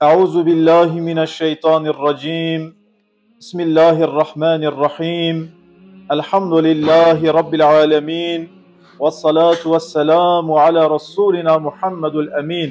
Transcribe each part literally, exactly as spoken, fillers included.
أعوذ بالله من الشيطان الرجيم. بسم الله الرحمن الرحيم. الحمد لله رب العالمين. والصلاة والسلام على رسولنا محمد الأمين.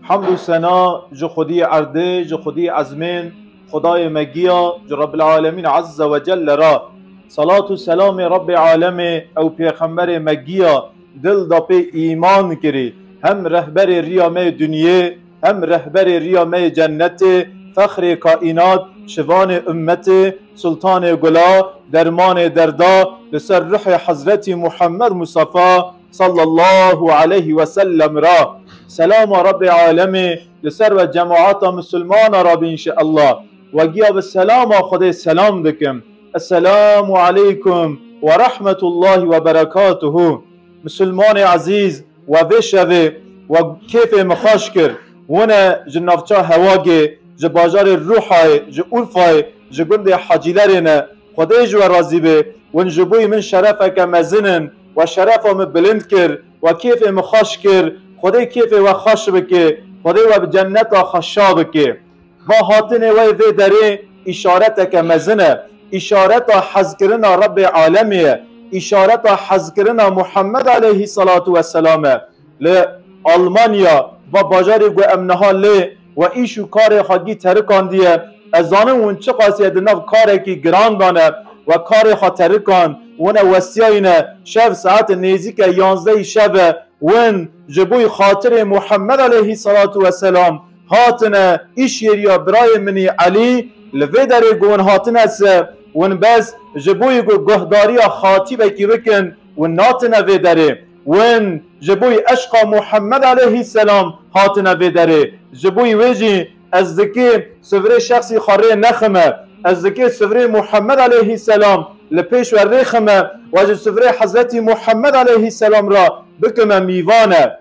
Hamd û sena ji Xwedî erdê, ji Xwedî ezmên, Xwedayê me giya, ji Rabbil Alemîn Azze ve Celle ra. Salat û selamê Rabbê Alemê ew pêxemberê me giya, dil da pê îman kirî, hem rehberê riya me yê dinyê, hem rehberê riya me yê cennetê, fexrê kaînat, şivanê ummetê, sultanê gula, dermanê derda, li ser ruhê Hezretî Muhammed Mustafa sallallahu aleyhi ve sellem ra. Selama Rabbê Alemê li ser we cemaata misilmana ra be înşeallah. We giya bi selama Xwedê selam dikim. Esselamu aleykum ve rahmetullahi ve berekatuhu. Misilmanê ezîz, we vê şevê we kêfê min xweş kir. Wine ji navça Hewagê, ji bajarê Rûhayê, ji Urfayê, ji gundê Hacîlerê ne. Xwedê ji we razî be. Win ji bo min şerefeke mezin in. We şerefa min bilind kir. We kêfê min xweş kir. Xwedê kêfê we xweş bike. Xwedê we bi cenneta xwe şa bike. Va hatinê we vê derê îşareteke mezin e. Îşareta hezkirina Rebbê Alemê ye. Îşareta hezkirina Muhammed aleyhî salatu vesselam e. Li Almanya, va bajarê ku em niha lê we îş û karê xwe gî terikandiye. Ez zanim hûn çiqasî ye di nav karekî giran de ne, we karê xwe terikan, wine westiyayîne, şev saet nêzîke yanzdehî şev e, win ji bo xatirê Muhammed aleyhî salatu vesselam hatine îş yêriya birayê min î Elî, li vê derê ku win hatine se, win bes ji bo ku guhdariya xatîbekî bikin, win natine vê derê. Win ji bo eşqa Muhammed aleyhî selam hatine vê derê. Ji bo wê jî ez dikê sivrê şexsî xwe rê nexime. Ez dikê sivrê Muhammed aleyhî selam li pêş we rêxime. We ji sivrê Hezretî Muhammed aleyhî selam ra bikime mîvane.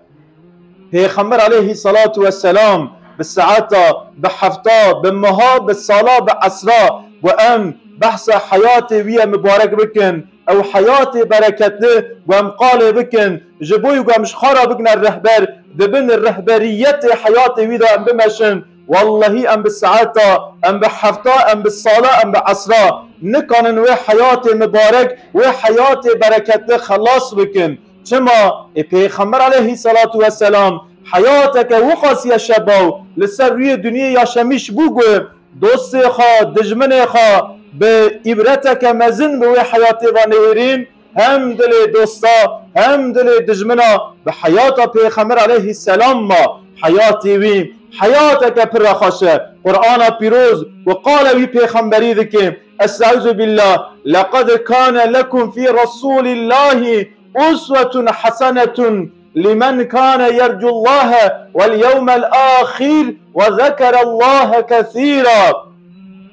Pêxember aleyhî salatu vesselam bi saeta, bi hefta, bi meha, bi sala, bi esra ku em behsa heyatê wî ye mibarek bikin, ew heyatê bereketli ku em qalê bikin, ji bo ku em ji xwe re bikine rehber, di bin rehberiyetê heyatê wî de em bimeşin. Wellehî em bi saeta, em bi hefta, em bi sala, em bi esra nikanin wê heyatê mibarek, wê heyatê bereketli xelas bikin. Çima? Ê Pêxember aleyhî salatu vesselam heyateke wiqasî ye şebaw li ser rûyê dinyê yaşemîş bû ku dostê xwe, dijminê xwe bi îbreteke mezin bi wê heyatê ve nihêrîn, hem dilê dosta, hem dilê dijmina bi heyata Pêxember aleyhî selam ma, heyatê wî heyateke pir xweş e. Qur'ana pîroz ku qala wî pêxemberî dike, Estaizu billah, "Leqad kane lekum fî Resûlillahî uswetun hesenetun limen kane yercullahe vel yewmel ahîr ve zekerallahe kesîra."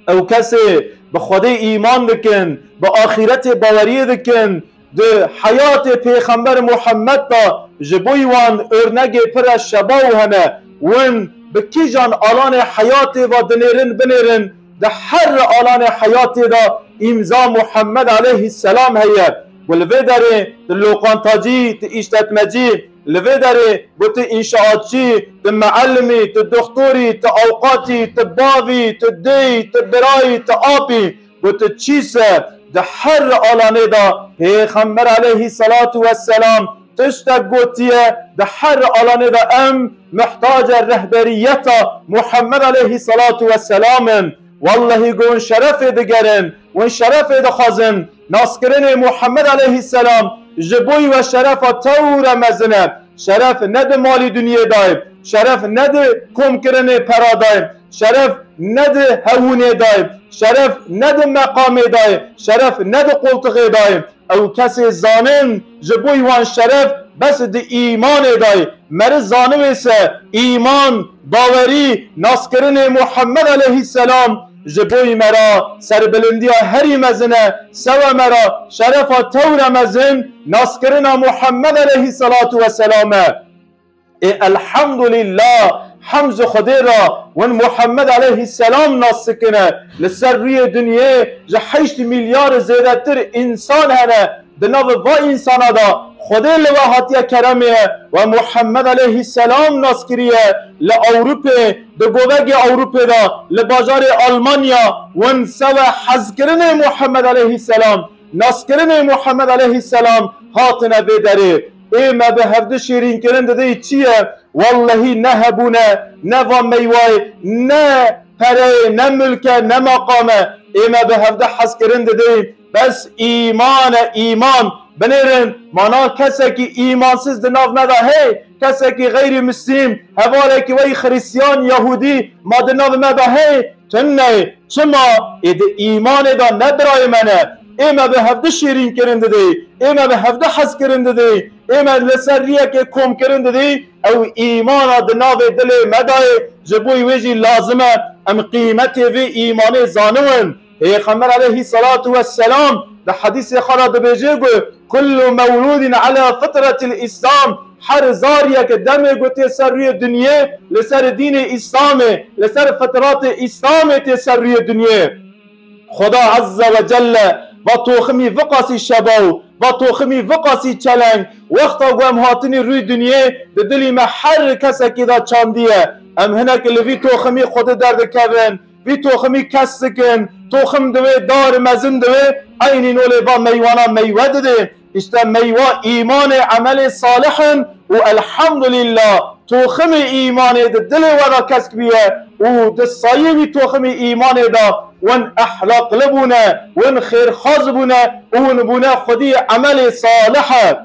Ew kesê bi Xwedê îman dikin, bi axîretê baweriyê dikin, di heyatê Pêxember Muhammed de ji bo wan örnegê pir e şebaw hene. Win bi kîjan alanê heyatê ve dinêrin binêrin, di her alanê heyatê de îmza Muhammed aleyhî selam heye. Ku li vê derê tu loqantacî, tu îşletmecî, li vê derê ku tu înşaatçî, tu meellimî, tu doxtorî, tu awqatî, tu bavî, tu dêyî, tu birayî, tu apî, ku tu çî se, di her alanê de Pêxember aleyhî salatu vesselam tiştek gotiye, di her alanê de em mihtacê rehberiyeta Muhammed aleyhî salatu vesselam in. Wellehî ku hûn şerefê digerin, hûn şerefê dixwazin. Naskirinê Muhammed aleyhî selam ji bo we şerefa tewr e mezin e. Şeref ne di malî dinyê de ye, şeref ne di komkirinê pera de ye, şeref ne di hewûnê de ye, şeref ne di meqamê de ye, şeref ne di qoltixê de ye. Ew kesê zanin ji bo wan şeref bes di îmanê de ye. Meriv zanibê se îman, bawerî, naskirinê Muhammed aleyhî selam ji bo me re serbilindiya herî mezin e, sewe me re şerefa tewr e mezin, naskirina Muhammed aleyhî salatu vesselam e. Ê elhamdulillah, hemd ji Xwedê re, win Muhammed aleyhî selam nas dikine, li ser rûyê dinyê ji heşt milyar zêdetir însan hene, Di nav va însana de Xwedê li we hatiye keremê ye, we Muhammed aleyhisselam nas kiriye li Ewropê, di govegê Ewropê de, li bajarê Almanya, win sewe hezkirinê Muhammed aleyhisselam, naskirinê Muhammed aleyhisselam hatine vê derê. Ê me bi hevdi şêrînkirin didê çi ye? Wellehî ne hebûne, ne va meywayê, ne pereyê, ne milke, ne maqame. Ê me bi hevdi hezkirin didê. Bes îman e, îman. Binêrin, mana kesekî îmansiz di nav me de hey, kesekî xeyrî mislîm, hevalekî wey xirîstiyan, yahûdî, ma di nav me de hey, tune ye. Çima? Ê di îmanê de ne birayê me ne. Ê me bi hevdi şêrînkirin didê. Ê me bi hevdi hezkirin didê. Ê me li ser riyekê komkirin didê. Ew îmana di navê dilê me de ye. Ji bo wê jî lazim e em qîmetê vê îmanê zaniwin. Pêxember aleyhisselatu vesselam di hedîsê xwe de dibêje ku, "Kullu mewludin ala fitretil Îslam." Her zariyek demê ku tê ser rûyê dinyê li ser dînê Îslamê, li ser fitratê Îslamê tê ser rûyê dinyê. Xweda Azze ve Celle va toximî viqasî şebaw, va toximî viqasî çeleng, wexta ku em hatinî rûyê dinyê, di dilî me her kesekî de çandiye. Em hinek li vî toximî Xwedê derdikevin, vî toximî kes dikin, toxim divê dar mezin divê, eynî nolê va meywana meywe didê. Îşte meywa îmanê, emelê salih in û elhamdulillah, toximê îmanê di dilê we de kesk biye û di sayê wî toximê îmanê de win ehlaqli bûne, win xêrxaz bûne û win bûne xwedî emelê salih e.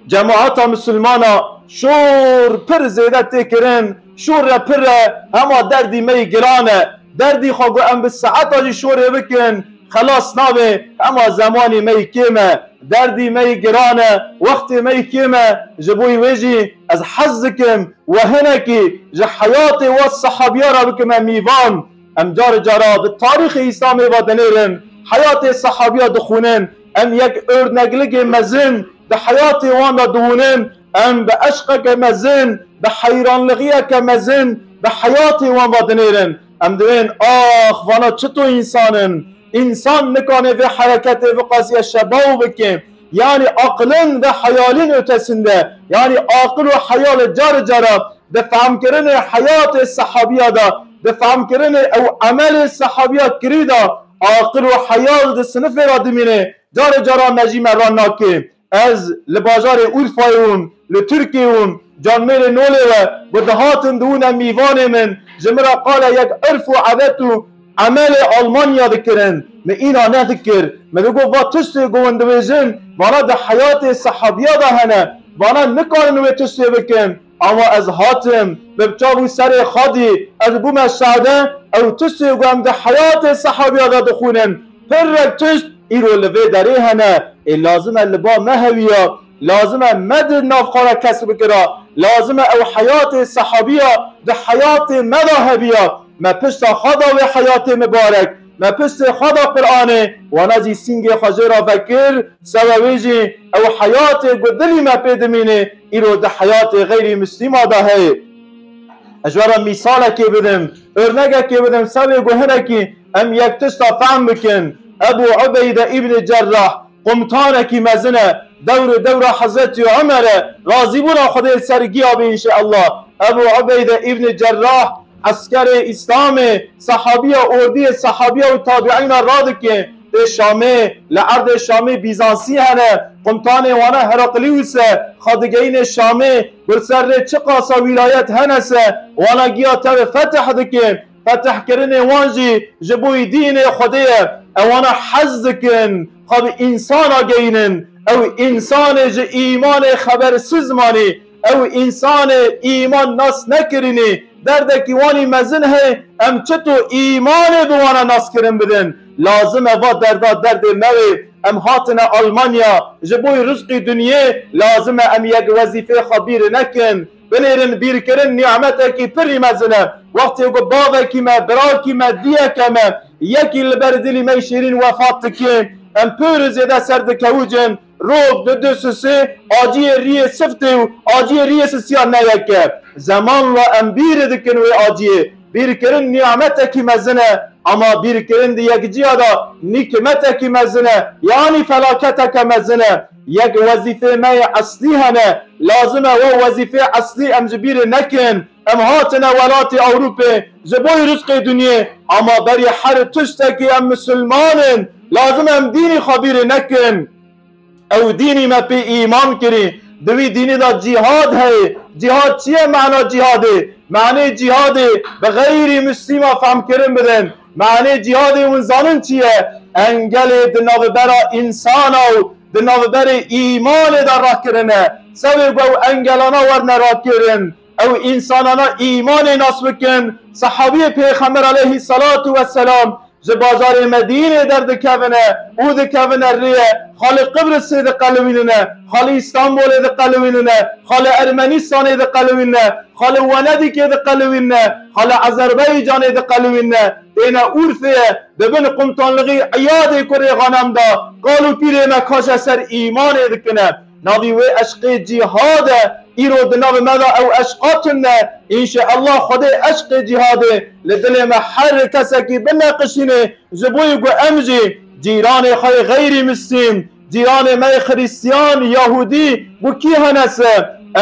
Cemaata misilmana, şor pir zêde tê kirin, şor re pir e, hema derdî me yî giran e. Derdî xwe ku em bi saeta jî şorê bikin, xelas nabe, hema zemanî me yî kêm e. Derdî me yî giran e, wextê me yî kêm e, ji bo wê jî ez hez dikim we hinekî ji heyatê we sehabiya re bikime mîvan. Em car cara di tarîxê Îslamê ve dinêrin, heyatê sehabiya dixwînin, em yek örnekligê mezin di heyatê wan de dihûnin, em bi eşqeke mezin, bi heyranlixiyeke mezin di heyatê wan ve dinêrin. Em dibên, ax, vana çito însan in? Însan nikane vê hereketê viqasiye şebaw bike. Yanî aqilin ve heyalin ötesinde. Yanî aqil û heyal car cara di fehmkirinê heyatê sehabiya de, di fehmkirinê ew emelê sehabiya kirî de, aqil û heyal di sinifê re dimîne. Care cara me jî me ra nake. Ez li bajarê Urfayê wûm, li Tirkiyê wûm, canmêrê nolê we, ku dihatin diwûne mîvanê min, ji min re qala yek irf û edet û emelê Almanya dikirin. Min îna nedikir. Min digot, va tiştê ku hûn dibêjin, vana di heyatê sehabiya de hene. Vana nikarin wê tiştê bikin. Ama ez hatim, bi çav û serê xwe dî, ez bûme şade, ew tiştê ku em di heyatê sehabiya de dixwînin. Pirrek tişt îro li vê derê hene. Ê lazim e li ba me hewiya, lazim e me di nav xwe re kes bikira, lazim e ew heyatê sehabiya di heyatê me de hebiya. Me pişta xwe da wê heyatê mibarek, me piştê xwe da Qur'anê, wana jî sîngê xwe jê re vekir, sewe wê jî ew heyatê ku dilî me pê dimîne, îro di heyatê xeyrî mislîma de heye. Ez ji we re mîsalekê bidim, örnekekê bidim, sewê ku hinekî em yek tişta fehm bikin. Ebû Ubeyde îbnî Cerrah, qumtanekî mezin e, dewr û dewra Hezretî Umer e, razîbûna Xwedê li ser giya be înşeallah. Ebû Ubeyde îbnî Cerrah, eskerê Îslamê, sehabiya, ordiyê sehabiya û tabiîna radike, tê Şamê, li erdê Şamê Bîzansî hene, qumtanê wana Heraklîus e, xwe digeyîne Şamê, ku li ser rê çiqasa wîlayet hene se, wana giya tevê fetih dike. Fetihkirinê wan jî ji bo dînê Xwedê ye. Ewana hez dikin xwe bi însana geyînin. Ew însanê ji îmanê xebersiz manî. Ew însanê îman nas nekirinî. Derdekî wanî mezin heye. Em çito îmanê bi wana naskirin bidin? Lazim e va derda derdê me wê. Em hatine Almanya ji bo rizqî dinyê. Lazim e em yek wezîfê xwe bîr nekin. Binêrin bîrkirin nîmetekî pirî mezin e. Wextê ku bavekî me, birakî me, diyeke me, yekî li ber dilî me şêrîn wefat dike, em pir zêde ser dikewicin, rok di du sisê aciyê riyê siftê û aciyê riyê sisiya ne yek e. Zemanla em bîr dikin wê aciyê. Bîrkirin nîmetekî mezin e, ama bîrkirin di yekciya de nîkimetekî mezin e, yanî felaketeke mezin e. Yek wezîfê me yê eslî hene, lazim e we wezîfê eslî em ji bîrê nekin. Em hatine welatê Ewropê ji bo rizqê dinyê, ama berî her tiştekî em misilman in, lazim em dînî xwe bîrê nekin. Ew dînî me pê îman kirî. Di wî dînî de cîhad heye. Cîhad çi ye? Mana cîhadê. Manê cîhadê bi xeyrî mislîma fehmkirin bidin. Manê cîhadê hûn zanin çi ye? Engelê di navbera însana û di navberê îmanê de rakirine. Sewê ku ew engelana werine rakirin, ew însanana îmanê nas bikin. Sehabiyê Pêxember aleyhisselatu vesselam ji bajarê Medînê derdikevine û dikevine rêye. Xalê Qibrisê diqelibînine, xalê Îstanbulê diqelibînine, xalê Ermenistanê diqelibînine, xalê Wenedîkê diqelibînine, xalê Azerbaycanê diqelibînine, têne Urfeyê, di bin qumtanlixî Îyadê kurê Xanem de, qal û pîrê me kaşe ser îmanê dikine. Navî wê eşqê cîhad e, îro di nav me de ew eşqa tune. Înşeallah Xwedê eşqê cîhadê li dilê me her kesekî bineqişînê, ji bo ku em jî cîranê xwe yê xeyrî mislîm, cîranê me yê xirîstiyan, yahûdî, ku kî hene se,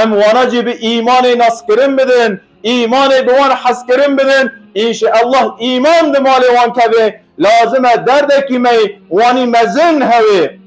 em wana jî bi îmanê naskirin bidin, îmanê bi wan hezkirin bidin, înşeallah îman di malê wan kevê, lazim e derdekî me yê wanî mezin hewê.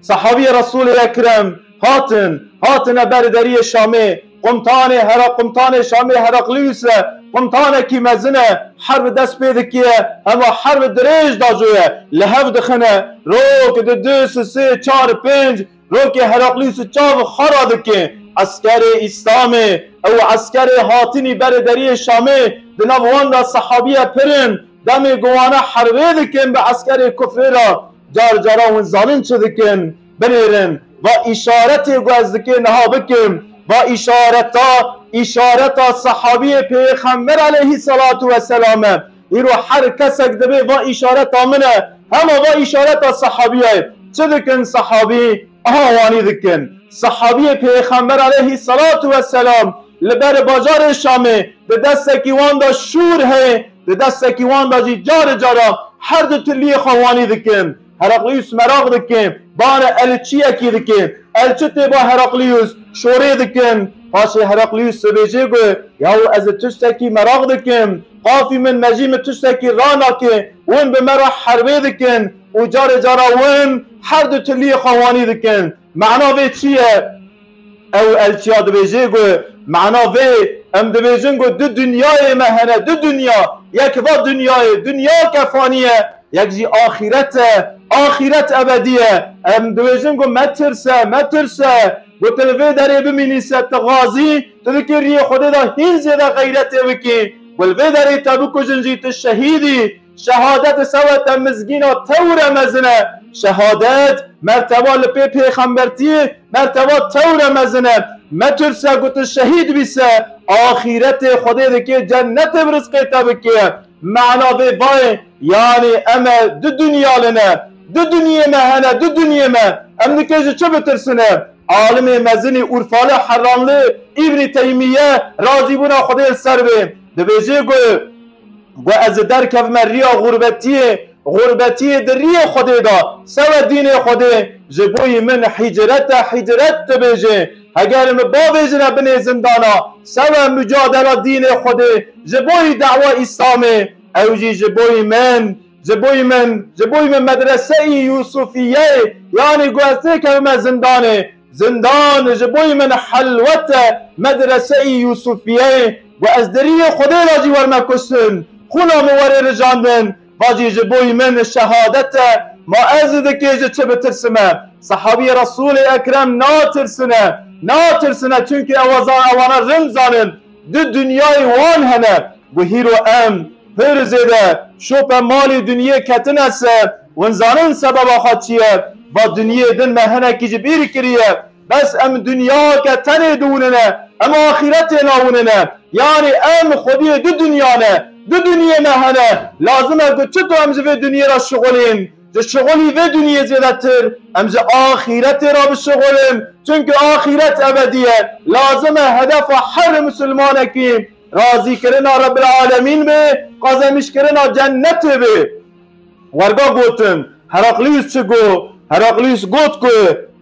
Sehabiyê Resûlê Ekrem hatin, hatine ber deriyê Şamê, qumtanê Hera-, qumtanê Şamê Heraklius e, qumtanekî mezin e, herb dest pê dikiye, hema herb dirêj dajoye, li hev dixine, rok di du, sê, çar, pênc, rokê Heraklius çav xwe radike. Eskerê Îslamê, ew eskerê hatinî berê deriyê Şamê, di nav wan de sehabiye pir in, demê ku wana herbê dikin bi eskerê kufrê re, car cara hûn zanin çi dikin? Binêrin. Va îşaretê ku ez dikê niha bikim. Va îşareta, îşareta sehabiyê Pêxember aleyhisselatu vesselam e. Îro her kesek dibê va îşareta min e, hema va îşareta sehabiyê ye. Çi dikin sehabî? Aha wanî dikin. Sehabiyê Pêxember aleyhisselatu vesselam li ber bajarê Şamê di destekî wan de şûr heye, di destekî wan de jî carê cara her du tiliyê xwe wanî dikin. Heraklius meraq dike, bare elçiyekî dike. Elçi tê ba Heraklius, şorê dikin. Paşê Heraklius dibêje ku, yaw ez tiştekî meraq dikim. Qafî min mejî min tiştekî ranake. Hûn bi me re herbê dikin û carê cara hûn her du tiliyê xwe wanî dikin. Mana vê çi ye? Ew elçiya dibêje ku mana vê, em dibêjin ku du dinyayê me hene, du dinya. Yek va dinyayê, dinyake fanî ye, yek jî axîret e, axîret ebedî ye. Em dibêjin ku metirse, metirse, ku tu li vê derê bimînî se tu xazî, tu dikê riyê Xwedê de hîn zêde xeyretê bikî. Ku li vê derê te bikujin jî tu şehîdî. Şehadet sewe te mizgîna tewre mezin e. Şehadet merteba li pê pêxembertiyê merteba tewre mezin e. Metirse ku tu şehîd bî se, axîretê Xwedê dikê cennetê bi rizqê te bikê. Mana vê vayê, yanî em e du dinya li ne. Du dinyê me hene, du dinyê me. Em dikê ji çi bitirsine? Alimê mezinî Urfali Herranli Îbnî Teymiye razîbûna Xwedê li ser bê. Dibêje ku, ku ez derkevime riya xurbetiyê, xurbetiyê di riyê Xwedê de, sewe dînê Xwedê, ji bo yî min hicret e, hicret dibêje. Heger min bavêjine binê zindana, sewe mucadela dînê Xwedê, ji bo yî dawa Îslamê, ew jî ji bo yî min, ji bo yî min, ji bo yî min medreseyî Yûsufiyeyê, yanî ku ez têkevime zindanê. Zindan ji bo yî min helwet e, medreseyî Yûsufiyeyê, ku ez di riyê Xwedê de jî werime kuştin, xûna min were rijandin, va jî ji bo yî min şehadet e, ma ez dikê ji çi bitirsime? Sehabiyê Resûlê Ekrem natirsine, natirsine, çunkî ew zan-, ewana rind zanin, du dinyayê wan hene, ku hîro em pir zêde şope malê dinyê ketine se, hûn zanin sebeba xwe çi ye? Va dinyê din me hinekî ji bîr kiriye. Bes em dinyake tenê diwinine, em axîretê nawinine. Yanî em xwediyê du dinya ne, du dinyê me hene. Lazim e ku çito em ji vê dinyê re şixulîn. Ji şixulî vê dinyê zêdetir em ji axîretê re bişixulin. Çunke axîret ebedî ye. Lazim e hedefa her misilmanekî Razîkirina Rebbil Alemîn be, qazemîşkirina cennetê be. Werga gotin, Heraklius çi got? Heraklius got ku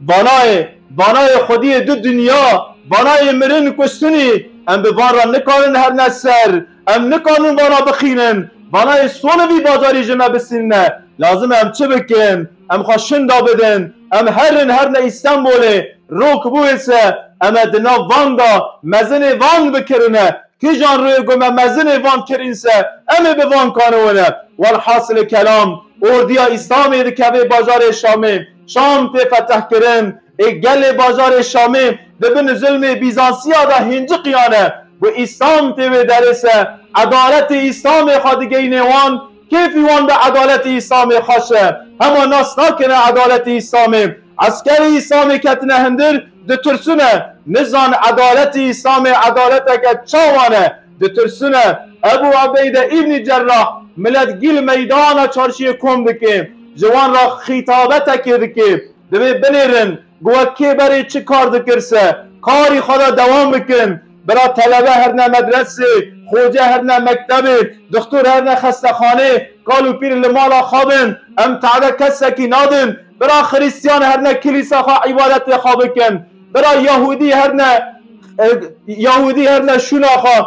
vanayê, vanayê xwediyê du dinya, vanayê mirin kuştinî, em bi van re nikarin herine ser, em nikarin vana bixînin, vanayê solê vî bajarî ji me bisînine. Lazim e em çi bikin? Em xwe şinda bidin, em herin herne Îstanbulê, rok bûyê se, em e di nav van de mezinê van bikirine. Kîjan rûyê ku me mezinê van kirîn se, em ê bi van kanûne. Welhasilê kelam, ordiya Îslamê dikeve bajarê Şamê. Şam tê fetehkirin. Ê gelê bajarê Şamê di bin zilmê Bîzansiya de hînciqiyane. Ku Îslam tê wê derê se, edaletê Îslamê xwe digeyînê wan, kêfî wan bi edaletê Îslamê xweş e. Hema nas nakine edaletê Îslamê. Eskerê Îslamê ketine hindir, ditirsine. Nizan edaletê Îslamê edaleteke çawan e. Ditirsine. Ebu Ubeyde îbnî Cerrah milet gîl meydana çarşiyê kom dike. Ji wan re xîtabetekê dike. Divê binêrin. Ku we kê berê çi kar dikir se, karî xwe de dewam bikin. Bira telebe herine medresê, xoce herine mektebê, dixtor herine xestexanê, kal û pîr li mala xwe bin. Em tade kesekî nadin. Bira xirîstiyan herine kilîsa xwe îbadetê xwe bikin. Bira yahûdî herine, e, yahûdî herine şûna xwe,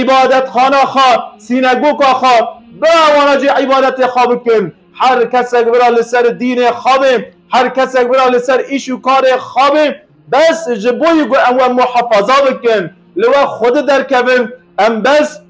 îbadetxana xwe, sînegoka xwe. Bira wana jî îbadetê xwe bikin. Her kesek bira li ser dînê xwe be, her kesek bira li ser îş û karê xwe be, bes ji bo yî ku em we muhefaza bikin, li we Xwedê derkevin, em bes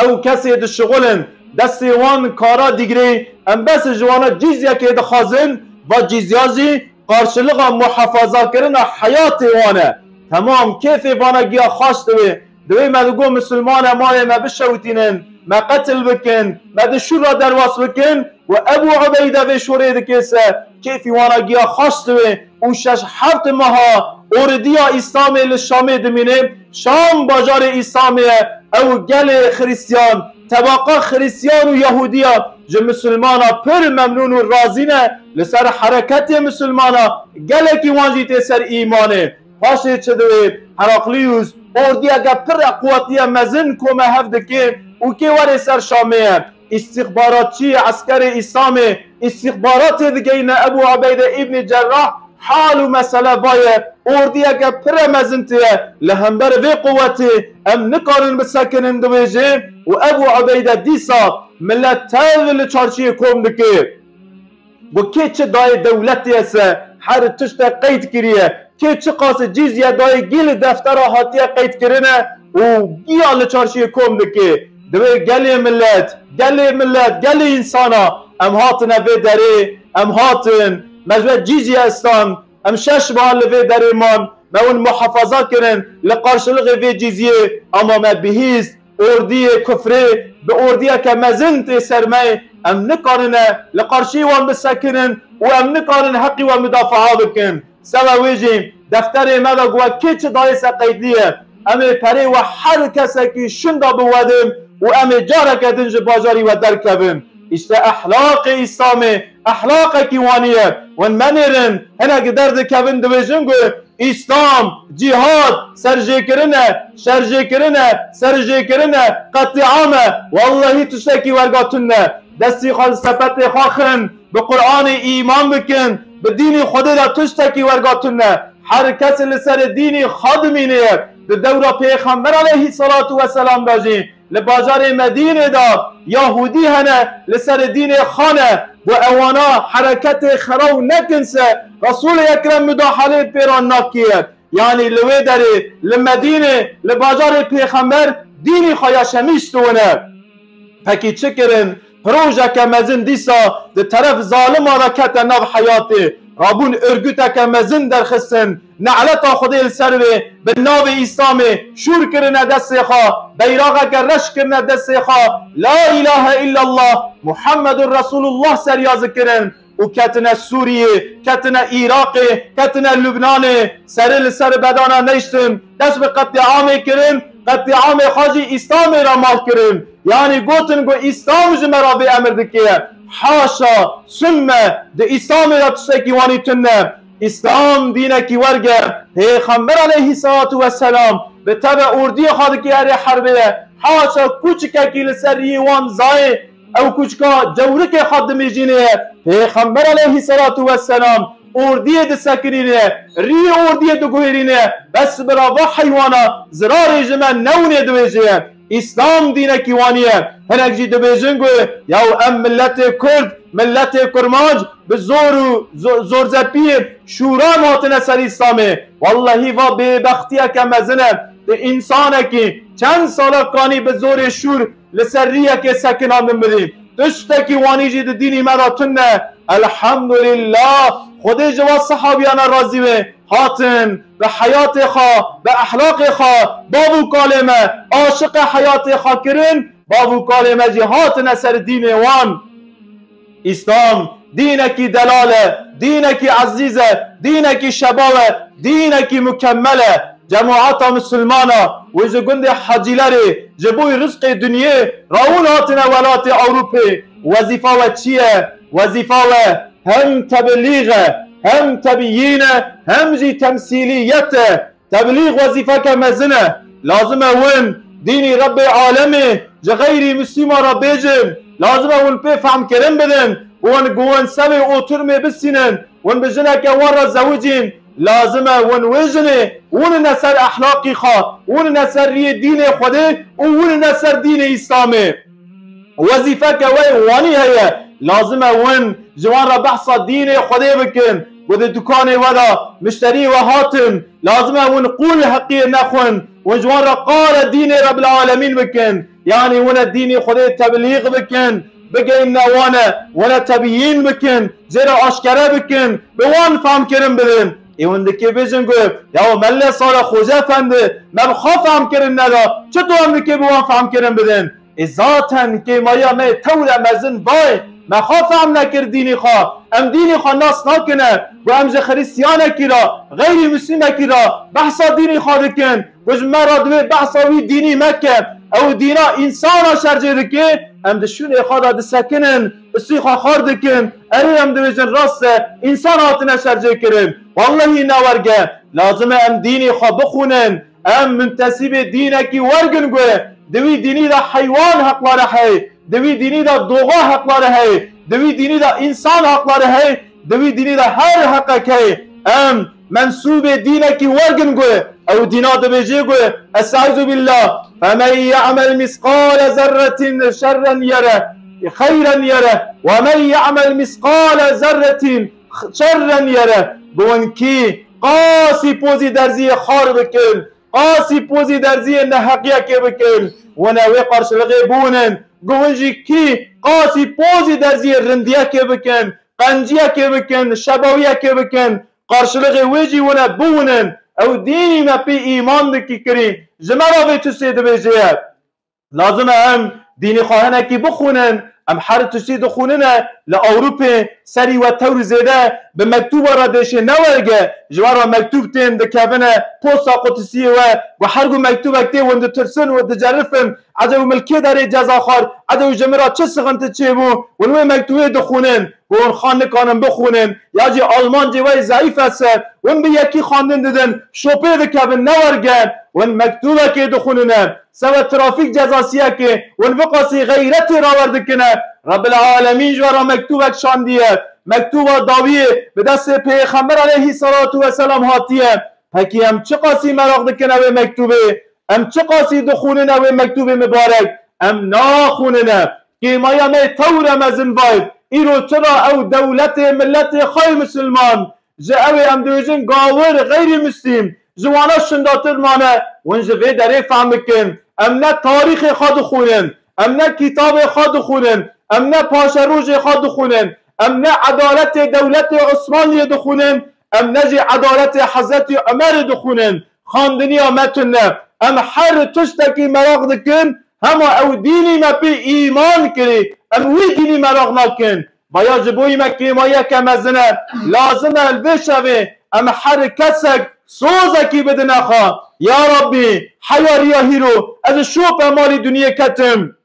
ew kesê dişixulin, destê wan kara digirê, em bes ji wana cîzyekê dixwazin, va cîzya jî qarşilixa muhefazakirina heyatê wan e. Temam, kêfê vana giya xweş dibe. Divê me digot misilman e, malê me bişewitînin, me qetil bikin, me di şûr re derbas bikin û Ebu Ubeyde vê şûrê dike se, kêfî wana giya xweş dibe û şeş heft meha ordiya Îslamê li Şamê dimîne. Şam bajarê Îslamê ye. Ew gelê Xirîstiyan, tebaqa Xirîstiyan û Yahûdiya ji misilmana pir memnûn û razî ne. Li ser hereketê misilmana gelekî wan jî tê ser îmanê. Paşê çi divê? Heraklius ordiyeke pir quwetliye mezin kome hev dike û kê werê ser Şamê ye. Îstîxbaratçiyê eskerê Îslamê îstîxbaratê digeyne Ebu Ubeyde îbnî Cerrah, hal û mesele vaye, ordiyeke pire mezin tê ye. Li hember vê quwetê em nikarin bisekinin, dibêje û Ebu Ubeyde dîsa milet tev li çarşiyê kom dike. Ku kê çi dayê dewletê ye se, her tişte qeyd kiriye. Kê çiqas cîzye dayê gî li deftera hatiye qeydkirine û giya li çarşiyê kom dike. Divê gelê milet, gelê milet, gelê însana, em hatine vê derê, em hatin, me ji we cîzye stan, em şeş meha li vê derê man, me hûn muhefaza kirin, li qarşilixê vê cîzyê, ama me bihîst, ordiyê kufrê bi ordiyeke mezin tê ser me, em nikarine li qarşî wan bisekinin û em nikarin heqî we mudafaa bikin. Seba wê jî defterê me de ku we kê çi dayê se qeydliye. Em ê perê we her kesekî şinda biwedin û em ê careke din ji bajarî we derkevin. Îşte ehlaqê Îslamê, ehlaqekî wanî ye. Hûn menêrin, hinek derdikevin dibêjin ku Îslam, cîhad, serjêkirin e, şerjêkirin e, serjêkirin e, qetîam e. Wellehî tiştekî werga tune. Destî xwe li sepetê xwe xin, bi Qur'anê îman bikin, bi dînî Xwedê de tiştekî werga tune. Her kes li serê dînî xwe dimîne ye. Di dewra Pêxember aleyhî selatu weselam de jî li bajarê Medînê de Yahûdî hene, li serê dînê xwe ne. Ku ewana hereketê xeraw nekin se, Resûlê Ekrem mudahalê pê re nakiye. Yanî li wê derê, li Medînê, li bajarê Pêxember dînî xwe yaşemîş dibûne. Pekî çi kirin? Projeke mezin dîsa di teref zalima de kete nav heyatê. Rabûn örgüteke mezin derxistin. Ne'leta Xwedê li ser wê, bi navê Îslamê şûr kirine destê xwe, beyraxeke reş kirine destê xwe, La ilahe illallah, Muhammedun Resulullah seriya zikirin. Û ketine Sûriyê, ketine Iraqê, ketine Lubnanê, serê li ser bedana neştin, dest bi qetliamê kirin, qetliamê xwe jî Îslamê re mal kirin. Yanî gotin ku Îslam ji me re vê emir dike. Haşa, sümme, di Îslamê de tiştekî wanî tune. Îslam dînekî werge, Pêxember aleyhî selatu weselam Bi teve ordiyê xwe dikê erê herbê ye. Haşa kûçikekî li ser riyê wan zayê, ew kûçika cewrikê xwe dimêjînê ye. Pêxember aleyhisselatu vesselam ordiyê disekinîne, riyê ordiyê diguhêrîne. Bes bira va heywana, zirarê ji me newinê diwêjê ye. Îslam dînekî wanî ye. Hinek jî dibêjin ku yaw em milletê Kurd, milletê Kurmanc bi zor û zo-, zorzepiyê şûran hatine ser Îslamê. Wellehî va bêbextiyeke mezin e. Tu însanekî çend sala kanî bi zorê şûr li ser riyekê sekina min bidî. Tiştekî wanî jî di dînî me de tune. Elhamdulillah. Xwedê ji va sehabiyana razî wê. Hatin bi heyatê xwe, bi ehlaqê xwe, bav û kalê me aşiqe heyatê xwe kirin, bav û kalê me jî hatine ser dînê wan. Îslam dînekî delal e, dînekî ezîz e, dînekî şebaw e, dînekî mukemmel e. Cemaeta misilmana wê ji gundê Hecîlerê ji bo rizqê dinyê rawin hatine welatê Ewropê. Wezîfa we çi ye? Wezîfa we hem teblîg e, hem tebyîn e, hem jî temsîliyet e. Teblîg wezîfeke mezin e. Lazim e win dînî Rebbê alemê ji xeyrî mislîman re bêjin. Lazim e win pê fehmkirin bidin. Win ku win sevê oturmê bisînin. Win bi jineke wan re zewicîn. Lazim e win wê jinê winine ser ehlaqî xwe, winine ser riyê dînê Xwedê û winine ser dînê Îslamê. Wezîfeke we wanî heye. Lazim e win ji wan re behsa dînê Xwedê bikin. Ku di dukanê we de mişterî we hatin, lazim e win qûl heqiyê nexwin. Win ji wan re qale dînê Rebbil Alemîn bikin. Yanî wine dînê Xwedê teblîg bikin, bigeyne wane, wine tebyîn bikin, jê re aşkere bikin, bi wan fehmkirin bidin. Ê win dikê bêjin ku, ya melle sare Xoce Efendi, me bi xwe fehmkirin neda, çito em dikê bi wan fehmkirin bidin? Ê zaten kêmaya me tewre mezin vay, me xwe fehm nekir dînî xwe, em dînî xwe nas nakine, ku em ji Xiristiyanekî re, xeyrî Muslimekî re behsa dînî xwe dikin, ku ji me re divê behsa wî dînî meke, ew dîna însana şercê dike, em di şûnê xwe de disekinin, istî xwe xar dikin, erê em dibêjin rast e, însan hatine şercê kirin. Wellehî ne werge, lazim e em dînî xwe bixwînin, em muntesîbê dînekî wergin ku di wî dînî de heywan heqlare hey, di wî dînî de doğa heqlare hey, di wî dînî de însan heqlare hey, di wî dînî de her heqek hey. Em mensûbê dînekî wergin ku ew dîna dibêje ku, Estaizu billah, femen ye'mel misqale zerretin şerren yere, xeyren yere, ve men ye'mel misqale zerretin şerren yere. Ku win kî qasî pozî derziyê xar bikin, qasî pozî derziyê neheqiyekê bikin, wine wê qarşilixê bûnin. Ku win jî kî qasî pozî derziyê rindiyekê bikin, qenciyekê bikin, şebawiyekê bikin, qarşilixê wê jî wine biwinin. Ew dînî me pê îman dikî kirî, ji me re vê tiştê dibêje ye. Lazim e em dînî xwe hinekî bixwînin. Em her tiştî dixwînine. Li Ewropê serî we tewr zêde bi mektûba re dêşê ne werge. Ji we re mektûb tên dikevine posta Qudisiyê we. Ku her ku mektûbek tê win ditirsin û dicerifin. Ece û milkê derê ceza xwar. Ece û ji min re çi sixinti çêbû. Win wê mektûbê dixwînin. Ku hûn xwe nikanin bixwînin. Ya jî Almancê we zayîf e se. Win bi yekî xwendin didin. Şopê dikevin ne werge. Win mektûbekê dixwînine. Sebe trafîk cezasiyekê win viqasî xeyretê rawer dikine. Rebbil Alemîn ji we re mektûbek şandiye. Mektûba dawiyê bi destê Pêxember aleyhî selatu weselam hatiye. Pekî em çiqasî meraq dikin ew ê mektûbê? Em çiqasî dixwînin ew ê mektûbê mibarek? Em naxwînine. Kêmaya me tewre mezin vayb. Îro çira ew dewletê miletê xwe yê misilman, ji ew ê em dibêjin gawir, xeyrî mislîm, ji wana şindatir mane, hûn ji vê derê fehm bikin. Em ne tarîxê xwe dixwînin, em ne kitabê xwe dixwînin, em ne paşerojê xwe dixwînin, em ne edaletê dewletê Osmanliyê dixwînin, em ne jî edaletê Hezretî Omerê dixwînin. Xwendiniya me tune. Em her tiştekî meraq dikin, hema ew dînî me pê îman kirî, em wî dînî meraq nakin. Baya ji bo wî me kêmayiyeke mezin e. Lazim e li vê şevê em her kesek sozekî bidine xwe. Ya Rabbî, heya riya hîro, ez şope malî duniyê ketim.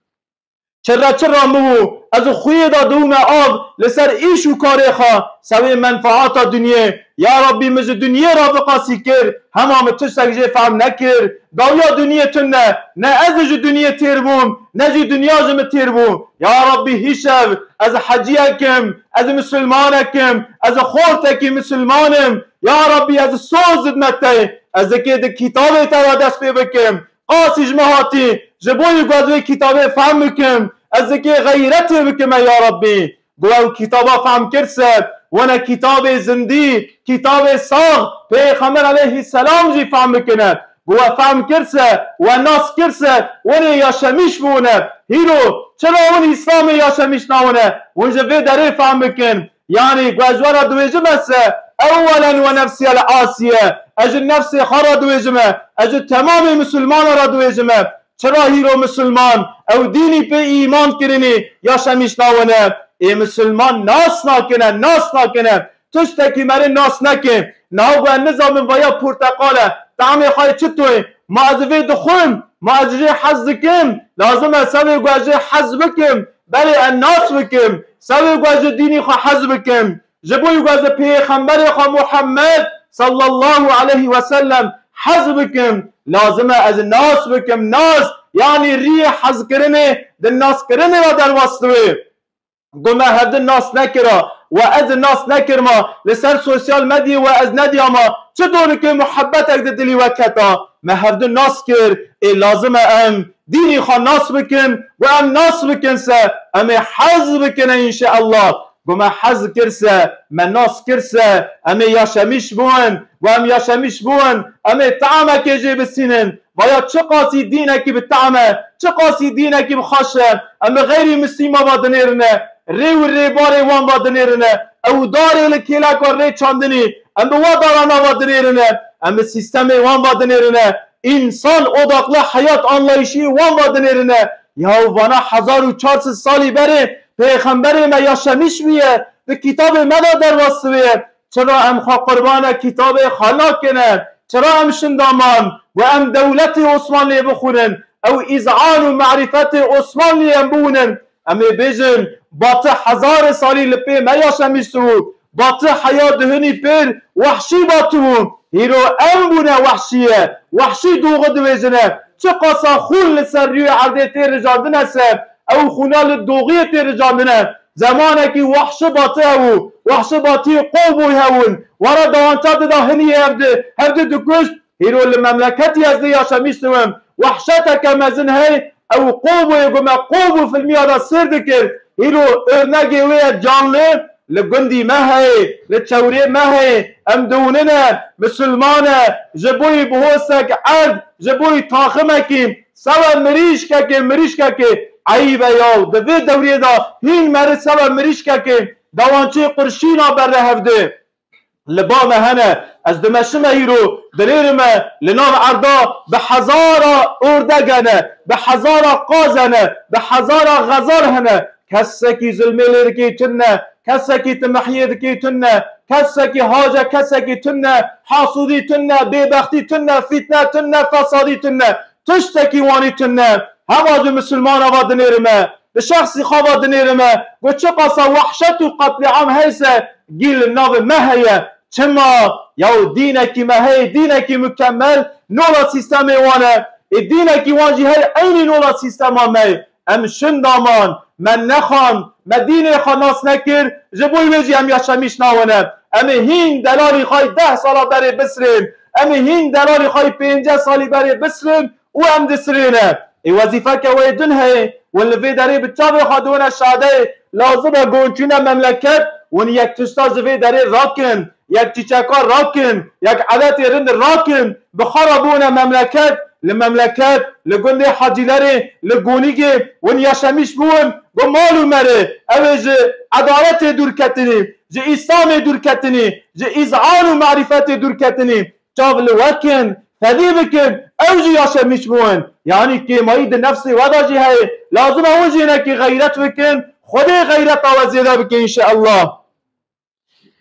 Çirre çirra min û ez xuyê da dûme av li ser îş û karê xwe, sewê menfaata dinyê. Ya Rabbî, min ji dinyê re bi qasî kir, hema min tiştek jê fehm nekir. Dawiya dinyê tune, ne ez ji dinyê têr bûm, ne jî dinya ji min têr bû. Ya Rabbî, hîşev, ez heciyek im, ez misilmanek im, ez xortekî misilman im. Ya Rabbî, ez soz didme te, ez dikê di kitabê te de dest pê bikim. Qasî ji me hatî, ji bo yî ku ez vê kitabê fehm bikim, ez dikê xeyretê bikime ya Rabbî. Ku ew kitaba fehm kir se, wene kitabê zindî, kitabê sax, Pêxember aleyhisselam jî fehm bikine. Ku we fehm kir se, we nas kir se, wene yaşamiş bûne. Hîro, çira win Îslamê yaşamiş nawine? Win ji vê derê fehm bikin. Yanî, ku ez we re diwêjime se, ewwelen we nefsiyel asiye, ez ji nefsê xwe re diwêjime, ez ji temamê misilmana re diwêjime. Çira hîro misilman, ew dînî pê îman kirinî, yaşamiş nawine? Ê misilman nas nakine, nas nakine. Tiştekî merê nas neke. Niha ku ez nizanim vaya porteqal e, tamê xwe çi toy? Ma ez vê dixwim, ma ez jê hez dikim. Lazim e sevê ku ez jê hez bikim. Belê ez nas bikim. Sewê ku ez ji dînî xwe hez bikim. Ji bo ku ez ji Pêxemberê xwe Muhammed sallallahu aleyhi ve sellem hez bikim. Lazim e ez nas bikim. Nas, yanî riyê hezkirinê di naskirinê re derbas dibe. Ku me hevdin nas nekira, we ez nas nekirma, li ser sosyal medyê we ez nediyama, çi dorikê muhebbetek di dilî we keta? Me hevdin nas kir, ê lazim e em dînî xwe nas bikin, ku em nas bikin se, em ê hez bikine înşeallah. Ku me hez kir se, me nas kir se, em ê yaşamiş bûn, ku em yaşamiş bûn, em ê teamekê jê bisînin. Vaya çiqasî dînekî bi team e, çiqasî dînekî bi xweş e, em bi xeyrî mislîma ve dinêrine, rê û rêbarê wan ve dinêrine, ew darê li kêleka rê çandinî, em bi wa darana ve dinêrine, em bi sîstemê wan ve dinêrine, însan odaklı hayat anlayışî wan ve dinêrine. Yahu vana hezar û çar sed salî berê Pêxemberê me yaşamiş bûye, di kitabê me de derbas bûye. Çira em xwe qurbana kitabê xwe nakine? Çira em şindaman û em dewletê Osmanliyê bixwînin? Ew îzan û marîfetê Osmanliyê em biwînin? Em ê bêjin, batî hezarê salî li pê me yaşamiş bû. Batî heya duhinî pêr wehşî batî bû. Hîro em bûne wehşîye. Wehşî doxî dibêjine. Çiqasa xûn li ser rûyê erdê tê rijandine se, ew xûna li doxiyê tê rijandine. Zemanekî wehşî batî hebû. Wehşî batî qo bûy hewin. Were dawança dida hinî hevdi, hevdi dikuşt. Hîro li memleketî ez dê yaşamiş dibim. Wehşeteke mezin hey, ew qo bûyê ku me qo bû filmiya de sêr dikir. Hîro örnegê wê ye canli, li gundî me heye, li çewrê me heye, em diwinine, misilman e, ji bo yî bihosek erd, ji bo yî taximekî, sebe mirîşkekê, mirîşkekê, eyb e yaw, di vê dewrê de hîn meri sebe mirîşkekê, dawançê qurşîna bere hevdê. Li ba me hene, ez dimeşime hîro, dinêrime, li nav erda bi hezara ordege ne, bi hezara qaze ne, bi hezara xezal hene. Kesekî zulmê lê dikê tune, kesekî timehiyê dikê tune, kesekî hace kesekî tune, hasûdî tune, bêbextî tune, fîtne tune, fesadî tune. Tiştekî wanî tune. Hema ji misilmana va dinêrime, bi şexsî xwe va dinêrime, ku çiqasa wehşet û qetlîam heyse, gî li navê me heye. Çima? Yaw dînekî me heye, dînekî mukemel, nola sîstemê wan e. Ê dînekî wan jî heye, eynî nola sîstema me ye. Em şindaman, me nexand, me dînê xwe nas nekir, ji bo wê jî em yaşamîş nawine. Em ê hîn delalî xwe deh sala berê bisirên, em ê hîn delalî xwe pênceh salî berê bisirên û em disirêne. Ê wezîfeke wê din heye, win li vê derê bi çavê xwe diwine şadeyê, lazim e gonçîne memleket, win yek tişta ji vê derê rakin, yek çîçeka rakin, yek edetê rind rakin, bi xwe re bûne memleket, li memleket, li gundê Hacîlerê, li Gonîgê, win yaşamîş bûn, bi mal û merê, ew ê ji edaletê dûr ketinî, ji Îslamê dûr ketinî, ji îzan û marîfetê dûr ketinî. Çav li we kin, fedî bikin, ew jî yaşemîş bûn. Yanî kêmayî di nefsê we de jî heye. Lazim e hûn jî hinekî xeyret bikin, Xwedê xeyreta we zêde bike înşeallah.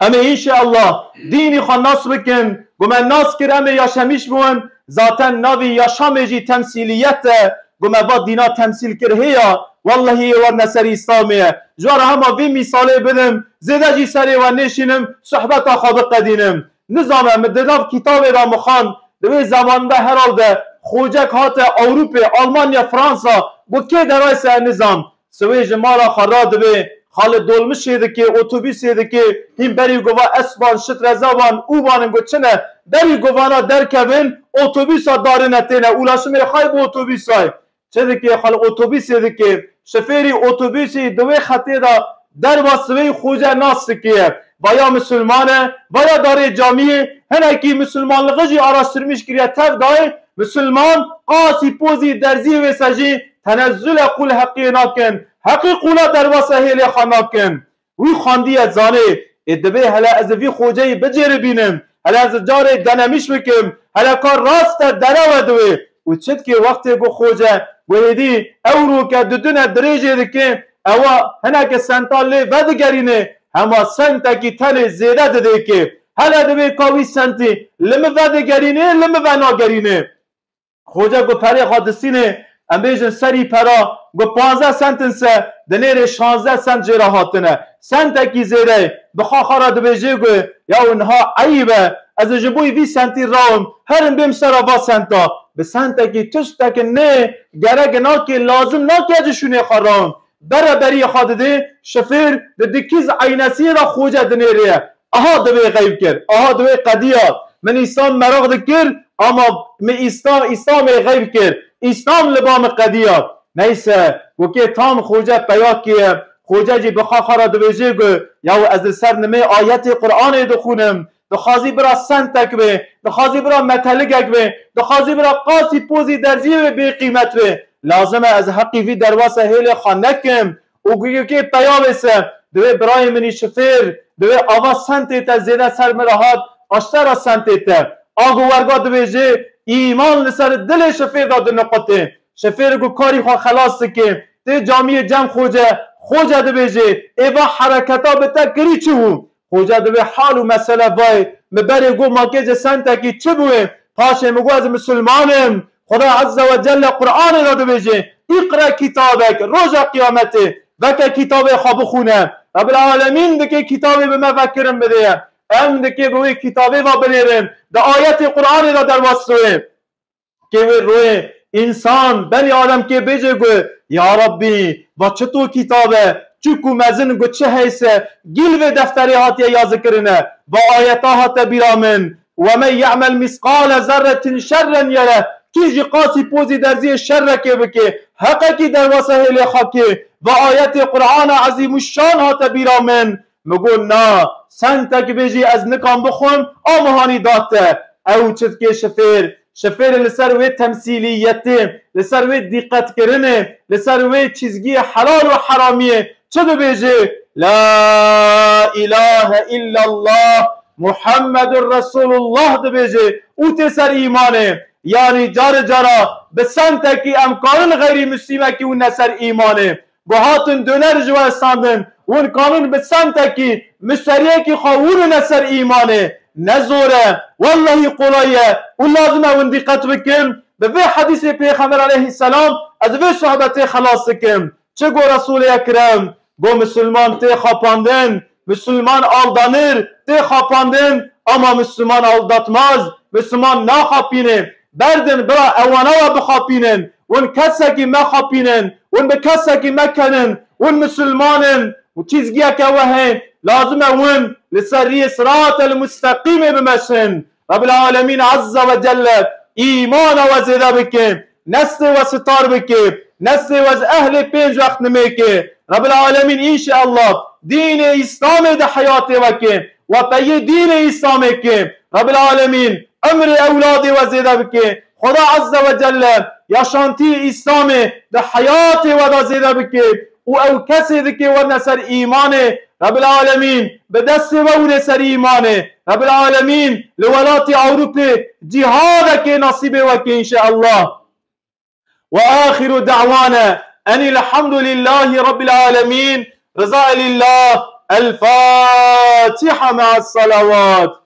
Em ê înşeallah dînî xwe nas bikin. Ku me nas kir, em ê yaşemîş bûn. Zaten navî yaşamê jî temsîliyet e. Ku me va dîna temsîl kir hê ya, wellehî ê werne ser Îslamê ye. Ji we re hema vî mîsalê bidim, zêde jî serê we nêşînim, sohbeta xwe biqedînim. Nizame, min di nav kitabê de mixan, di wê zemanî de herhalde xocek hate Ewropê, Almanya, Fransa, got kê derayse nizam. Siwê ji mala xwe radibê, xalê dolmişê dikê, otobîsê dikê, hîn berî gova esban, şitreza ban, û banin got çi ne, berî govana derkevin, otobîsa darine têne, ulaşimê xay bi otobîsay. Çi dikê, xalê otobîsê dikê, şofêrî otobîsî di wê xetê de derva siwê xoce nas dikê. Vaya misilman e, vaya darê camiyê, hinekî misilmanlixê jî araştirmîş kiriye tev dayê, misilman qasî pozî derziyê wê se jî tenezzule qûl heqiyê nakin. Heqî qûla derbasa hêlê xwe nakin. Wî xwendiye zanê, ê dibê hele ez vî xoceyî bicêribînim, hele ez carê denemîş bikim, hele ka rast e derewe diwê. Û çitkê wextê ku xoce guhêdî ewroke didune dirêjê dike, ewa hineke senta lê vedigerîne, hema sentekî tenê zêde didê ke. Hele dibê ka wî sentî li min vedigerîne, li min venagerîne. Xoce ku perê xwe distînê, em bêjin serî pera, ku panzdeh sentin se, dinêrê şazdeh sent jê re hatine. Sentekî zêde ye. Bi xwe xwe re dibêjê ku, yaw niha eyb e, ez ê ji bo vî sentî rawim, herin bêm sera va senta. Bi sentekî tiştek nê, gerek nake, lazim nake ez ji şûnê xwe rawim. Bereberiyê xwe didê, şifêr di dikîz eynesiyê de xoce dinêrê ye. Aha divê xeyb kir. Aha divê qediya. Min Îslam meraq dikir, ama min Îslam, Îslamê xeyb kir. Îslam li ba min qediya. Neyse, wekê tam xoce peya kiye. Xoce jî bi xwe xwe re dibêje ku, yaw ez li ser nimê ayetê Qur'anê dixwînim. Dixwazî bira sentek be, dixwazî bira meteligek be, dixwazî bira qasî pozî derziyê wê bê qîmet be. Lazim e ez heqî vî derbasa hêlê xwe nekim. Û guyekê peya wê se, divê birayê min î şifêr, divê ava sentê te zêde ser min re hat, aştera sentê te. A ku werga dibêje, îman li ser dilê şifêr de diniqutê. Şifêr ku karî xwe xelas dike, tê camiyê cem xoce, xoce dibêje, êva hereketa bi te kirî çi bû? Xoce dibê hal û mesele vay, mi berê got makê ji sentekî çi bûye? Paşê mi got ez misilman im. Xuda Azze ve Celle Qur'anê de dibêje, "Îqre kitabek", roja qiyametê, veke kitabê xwe bixwîne. Rebbil Alemîn dike kitabê bi me vekirin bidê. Em dike bi wê kitabê ve binêrin. Di ayetê Qur'anê de derbas dibe. Kê wê royê însan, benî Adem kê bêje ku, "Ya Rabbî, va çi to kitab e, çi ku mezin ku çi heyse, gîl vê defterê hatiye yazikirine." Va ayeta hate bîra min, "Ve men ye'mel misqale zerretin şerren yere." Kî jî qasî pozî derziyê şerrekê bike, heqekî derbasa hêlê xakê. Va ayetê Qur'ana Ezîmuşşan hate bîra min. Mi got, "Na, sentek bêjî ez nikan bixwim, a mihanî da te." Ew çitkê şifêr, şifêr li ser wê temsîliyetê, li ser wê dîqetkirinê, li ser wê çîzgiyê helal û heramiyê çi dibêje? "La ilahe illallah, Muhammedur Resulullah" dibêje û tê ser îmanê. Yanî carê cara bi sentekî em karin xeyrî muslîmekî wî ne ser îmanê. Ku hatin doner ji we standin, hûn kanin bi sentekî, muşteriyekî xwe hûnine ser îmanê. Ne zor e, wellehî qolay e û lazim e hûn dîqet bikin. Bi vê hedîsê Pêxember aleyhisselam ez vê sohbetê xelas dikim. Çi got Resûlê Ekrem? Got, misilman tê xapandin, misilman aldanir tê xapandin, ama misilman aldatmaz, misilman naxapîne. Berdin bira ewana we bixapînin. Hûn kesekî mexapînin. Hûn bi kesekî mekenin. Hûn misilman in. Û çîzgiyeke we heye. Lazim e hûn li ser riyê siratel musteqîmê bimeşin. Rebbil Alemîn Azze ve Celle îmana we zêde bike. Neslê we sitar bike. Neslê we ji ehlê pênc wext nimê ke. Rebbil Alemîn înşeallah dînê Îslamê di heyatê we ke. We peyê dînê Îslamê ke. Rebbil Alemîn emrê ewladê we zêde bike. Xuda Azze ve Celle yaşantî Îslamê di heyatê we de zêde bike û ew kesê dike werne ser îmanê. Rebbil Alemîn bi destê we wine ser îmanê. Rebbil Alemîn li welatê Ewropê cîhadekê nasîbê we ke înşeallah. Ve axiru da'wana enil hamdülillahi rabbil alemin. Rıza lillah. El Fatiha me'as salavat.